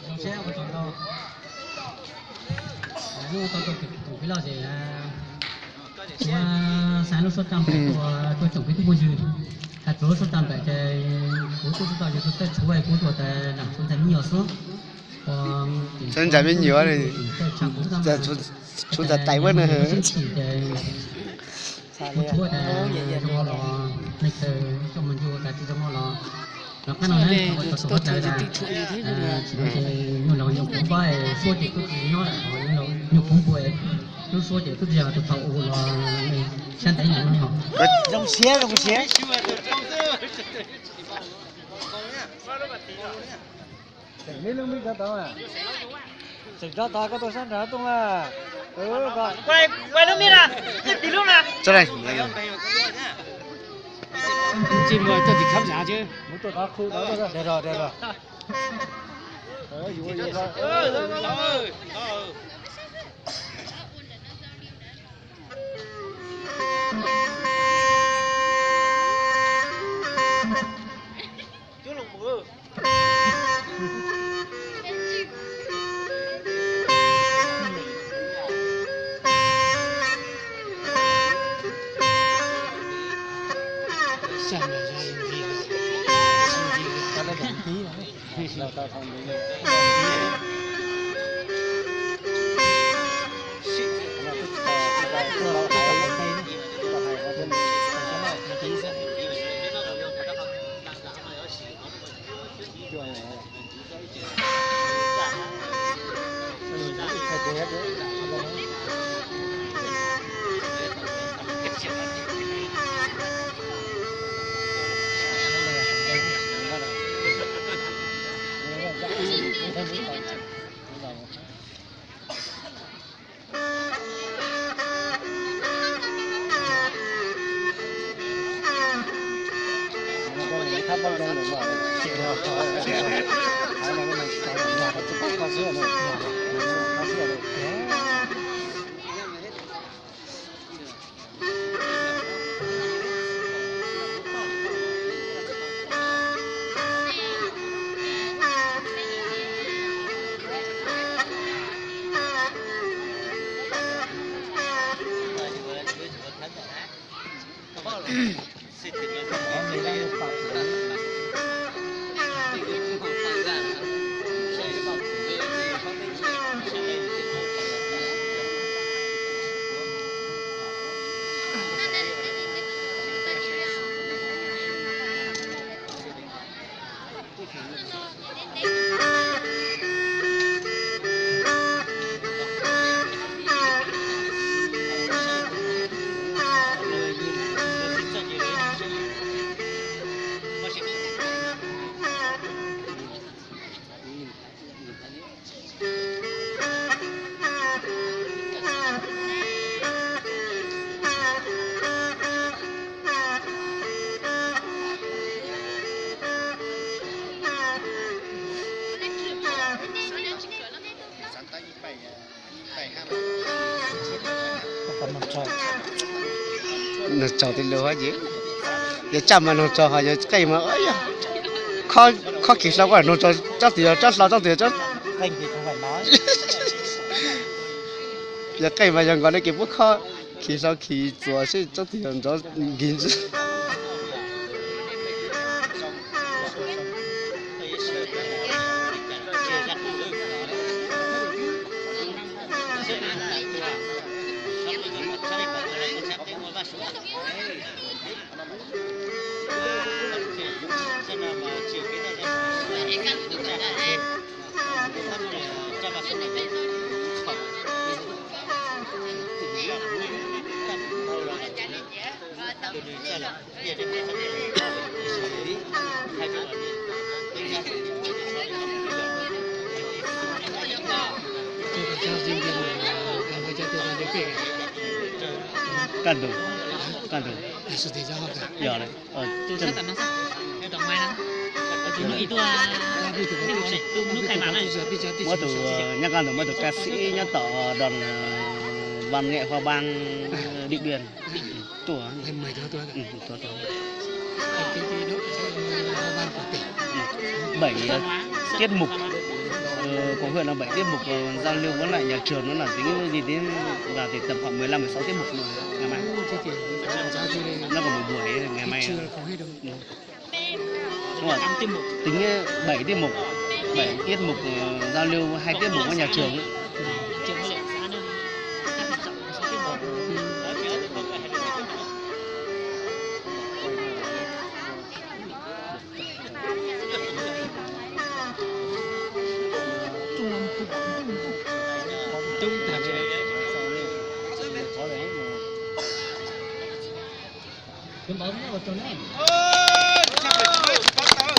Zoo siab ua tsaug ntau. Lub tau tus kwv loj ces kuv xa lub suab tag npaum tuaj tsoom kwv tij phooj ywg. Hais txog lub suab tag npaum ces kuv tuaj tsis tau yus tus tej tshuav kuv tuaj tas lam tshuav ntxhais me nyuam xwb. Ntxhais me nyuam, tshuav ntxhais tais ua na. Kuv tshuav tas zoo los, nej chaw coj mus ncu tas tsis zoo los, los qab no na, ua tau tus huab cawv tas, tsis nyuag los nyuag puv npab, suab ces twb tsis nyob lawm, nyuag puv npua, lub suab ces twb tsis yog tus thaum ub los, sab ntev no. Zoo siab, zoo siab. Tseem nrog tod koj tuaj sab nrad tuaj mas. Tsis muaj coj tim khab nrad ces. Nug tsaug tij lus hov ces, yog tsaj mas nug tsaug, ho yog qeej mas khob khiv hlau ko nug tsaug, tsob twg yog tsob hlau, tsob twg yog tsob, yog qeej mas yog nkaus li kev pub khob khiv hlau khiv txuas seb tsob twg yog nrov nkig ntsis. Kaj ntug, kaj ntug. Yog li, muab tus nyob kaj ntug, muab tus ka xib nyob tom đồn văn nghệ hoa bang Điện Biên tuaj. Bảy tiết mục, còn hơn là bảy tiết mục giao lưu với lại nhà trường, nó là tính gì đến là thì tầm khoảng mười lăm mười sáu tiết mục mà. Nó còn một buổi ngày mai. Đúng rồi. Tính bảy tiết mục, bảy tiết mục giao lưu, hai tiết mục với nhà trường.